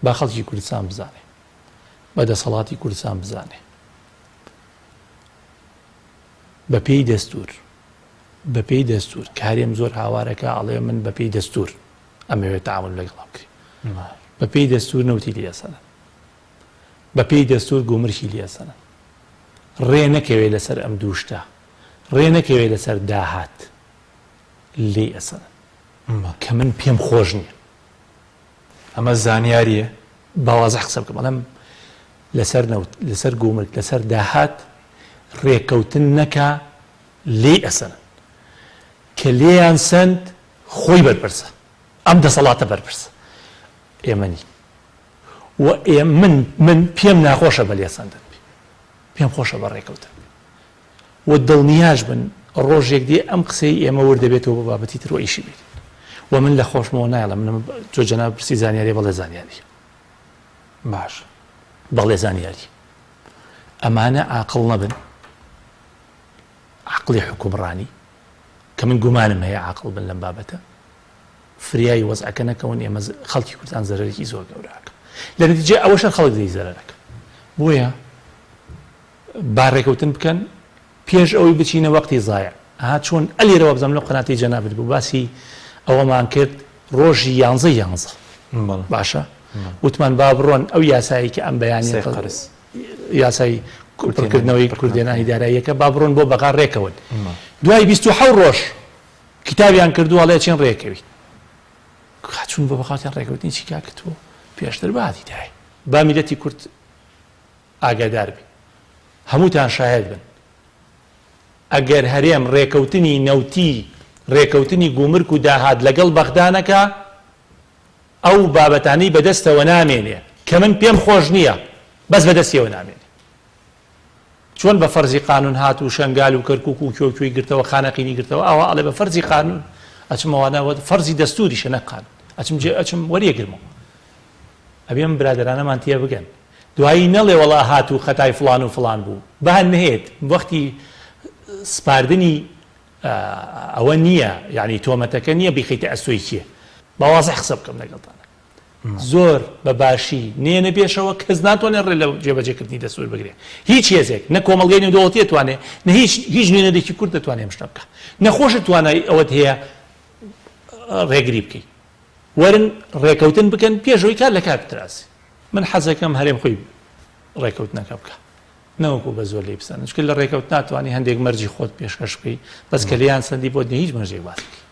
با خەڵکی کوردستان بزانێ، با دەسەڵاتی کوردستان بزانێ بە پێی دەستور بە پێی دەستور کە هەرێم زۆر هاوارەکە ئەڵێ من بە پێی دەستور ئەمەوێت تەعامول لەگەڵا بکرێ بە پێی دەستور نەوتی لێ ئەسەنن بە پێی دەستور گومرکی لێ ئەسەنن ڕێ نەکەوێ لەسەر ئەم دوو شتە ڕێ نەکەوێ لەسەر داهات لێی ئەسەنن کە من پێم خۆش نییە. ئەمە زانیاریە؟ با وازح قسە بکەم ئەڵێم لەسەر نەوت لەسەر گومرگ لەسەر داهات ڕێکەوتن نەکا لێی ئەسەنن کە لێیان سەند خۆی بەرپرسە ئەم دەسەڵاتە بەرپرسە ئێمە نین و ئێ من من پێم ناخۆشە بە لێسەندن بێ پێم خۆشە بە ڕێکەوتن بێ و دڵنیاش بن ڕۆژێک دێ ئەم قسەی ئێمە ورد دەبێتەوە بۆ بابەتی تر و ئیشی بێت و من لە خۆشمەوە نایڵم من تۆ جەناب پرسی زانیاری بەڵێ زانیاری باش بەڵێ زانیاری ئەمانە عاقڵ نەبن عقلی حکومڕانی کە من گومانم هەیە عاقڵ بن لەم بابەتە فریای وەزعەکە نەکەون ئێمە خەڵکی کوردستان زەرەرێکی زۆر گەورەکە لە نەتیجەی ئەوەشە خەڵک دەی زەرەرەکە بۆیە با ڕێکەوتن بکەن پێش ئەوەی بچینە وەقتی زایع ئەها چۆن ئەلێرەوە بزانم لەو قەناتەی جەنابت بوو باسی ئەوەمان کرد ڕۆژی یانزەی یانزە باشە وتمان با بڕۆن ئەو یاسایی کە ئەم بەیانی یاسای پڕکردنەوەی کوردێنانی داراییەکە با بڕۆن بۆ بەغا ڕێکەون دوای 26 ڕۆژ کتابیان کردووە ئەڵێ چین ڕێکەوین چون بۆ بەخاتیان ڕێکەوتنی چی کاکە تۆ پێشتر بادی دای با میلەتی کورد ئاگادار بی هەمووتان شایەت بن ئەگەر هەرێم ڕێکەوتنی نەوتی ڕێکەوتنی گومرک و داهات لەگەڵ بەغدا نەکا ئەو بابەتانەی بەدەستەوە نامێنێ کە من پێم خۆش نییە بەس بەدەستیەوە نامێنێ چۆن بە فەرزی قانون هات و شەنگال و کەرکوک و کوێ و کوێی گرتەوە خانەقینی گرتەوە ئاوا ئەڵێ بە فەرزی قانون ئەچمەوانە فەرزی دەستوریشە نەک قانون ئەچم جێ ئەچم وەریەگرمەوە ئەبێ ئەم برادەرانەمان تێبگەن دوایی نەڵێ وەڵا هات و خەتای فڵان و فڵان بوو با نەیەت وەختی سپاردنی ئەوە نییە یعنی تۆمەتەکە نییە بیخەیتە ئەستۆی کێ با وازح قسە بکەم لەگەڵتان زۆر بە باشی نێنە پێشەوە کەس ناتوانێت ڕێ لە جێبەجێکردنی دەستور بگرێ هیچ هێزێک نە کۆمەڵگەی نێودەوڵەتی دەتوانێت نە هیچ هیچ نوێنەرێکی کورد دەتوانێت ئەم شتە بکە نەخۆشت توانای ئەوەت هەیە ڕێگری بکەیت وەرن ڕێکەوتن بکەن پێش ئەوەی کار لە کار بترازێ. من حەزەکەم هەرێم خۆی ڕێکەوتنەکە بکا نەوەکو بە زۆر لێی بسەنن چونکە لە ڕێکەوتنا توانی هەندێک مەرجی خۆت پێشکەش بکەی بەس کە لێیان سەندی بۆت نیە هیچ مەرجێک باس بکەی.